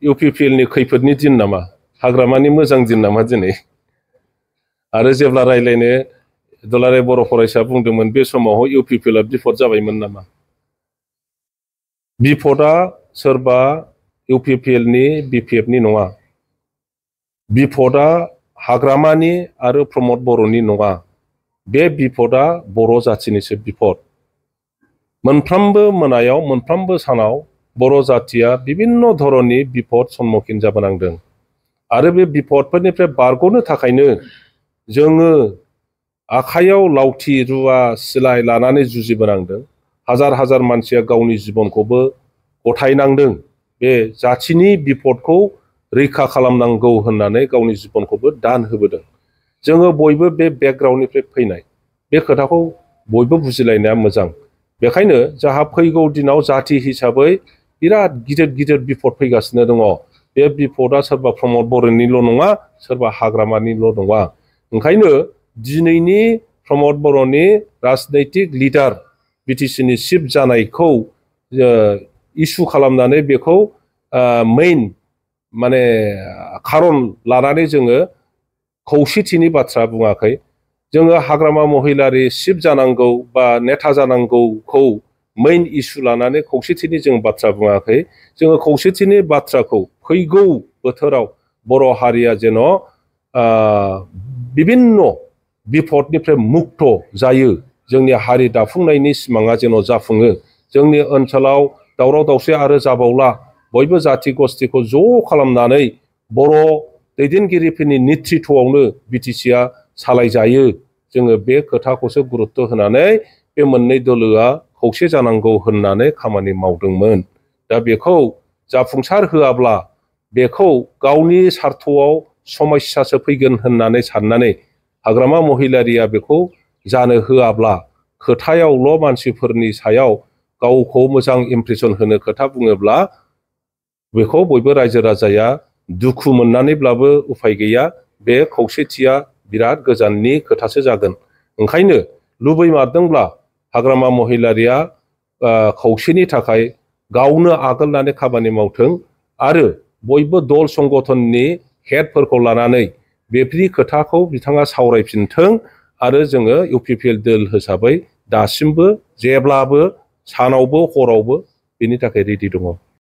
UPPL नि खैफोदनि दिन नामा हाग्रामानि मोजां दिन नामा दिनै आरो जेब्ला रायलायनो दुलाराय बर' फरायसा बुंदोंमोन बे समाव UPPL आ बिफद जाबायमोन नामा बिफदा सोरबा UPPL नि BPF नि नङा बिफदा हाग्रामानि आरो प्रमद बर'नि नङा बे बिफदा बर' जाथिनिसो बिफद मोनफ्रोमबो मोनायाव मोनफ्रोमबो सानाव बर' जातिया विभिन्न धरननि बिफद सम्मुखीन जाबोनांदों आरो बे बिफदफोरनिफ्राय बारग'नो थाखायनो जोङो आखायाव लावथि रुवा सिलाय लानानै जुजिबोनांदों हाजार हाजार मानसिया गावनि जिबनखौबो गथायनांदों बे जाथिनि बिफदखौ रैखा खालामनांगौ होननानै गावनि जिबनखौबो दान होबोदों जोङो बयबो बे बेकग्राउन्डनिफ्राय फैनाय बे खोथाखौ बयबो बुजिलायनाया मोजां बेखायनो जाहा फैगौ दिनाव जाति हिसाबै बिराद गिदिर गिदिर बिफद फैगासिनो दङ बे बिफदा सोरबा प्रमद बर'निल' नङा सोरबा हाग्रामानिल' नङा ओंखायनो दिनैनि प्रमद बर'नि राजनैतिक लिडार BTC नि चिफ जानायखौ इस्यु खालामनानै बेखौ मेइन माने खारन लानानै जोङो खौसेथिनि बाथ्रा बुङाखै जोङो हाग्रामा महिलारि चिफ जानांगौ बा नेता जानांगौखौ मेइन इस्यु लानानै खौसेथिनि जों बाथ्रा बुङाखै जोङो खौसेथिनि बाथ्राखौ फैगौ बोथोराव बर' हारिया जेन विभिन्न बिफदनिफ्राय मुक्त जायो जोंनि हारि दाफुंनायनि सिमाङा जेन जाफुङो जोंनि ओनसोलाव दावराव दावसि आरो जाबावला बयबो जाति गस्थिखौ ज' खालामनानै बर' दैदेनगिरिफोरनि नेतृत्वआवनो BTC आ सालायजायो जोङो बे खोथाखौसो गुरुत्त होनानै बे मोननै दोलोआ खौसे जानांगौ होननानै खामानि मावदोंमोन दा बेखौ जाफुंसार होआब्ला बेखौ गावनि स्वार्थआव समस्यासो फैगोन होननानै साननानै हाग्रामा महिलारिया बेखौ जानो होआब्ला खोथायावल' मानसिफोरनि सायाव गावखौ मोजां इमप्रेसन होनो खोथा बुङोब्ला बेखौ बयबो रायजो राजाया दुखु मोननानैब्लाबो उफाय गैया बे खौसेथिया बिराद गोजाननि खोथासो जागोन ओंखायनो लुबैमारदोंब्ला हाग्रामा महिलारिया खौसेनि थाखाय गावनो आगोलनानै खामानि मावथों आरो बयबो दल संगठननि हेडफोरखौ लानानै बेफोरनि खोथाखौ बिथाङा सावरायफिनथों आरो जोङो UPPL दोल हिसाबै दासिमबो जेब्लाबो सानावबो हरावबो बेनि थाखाय रेडि दङ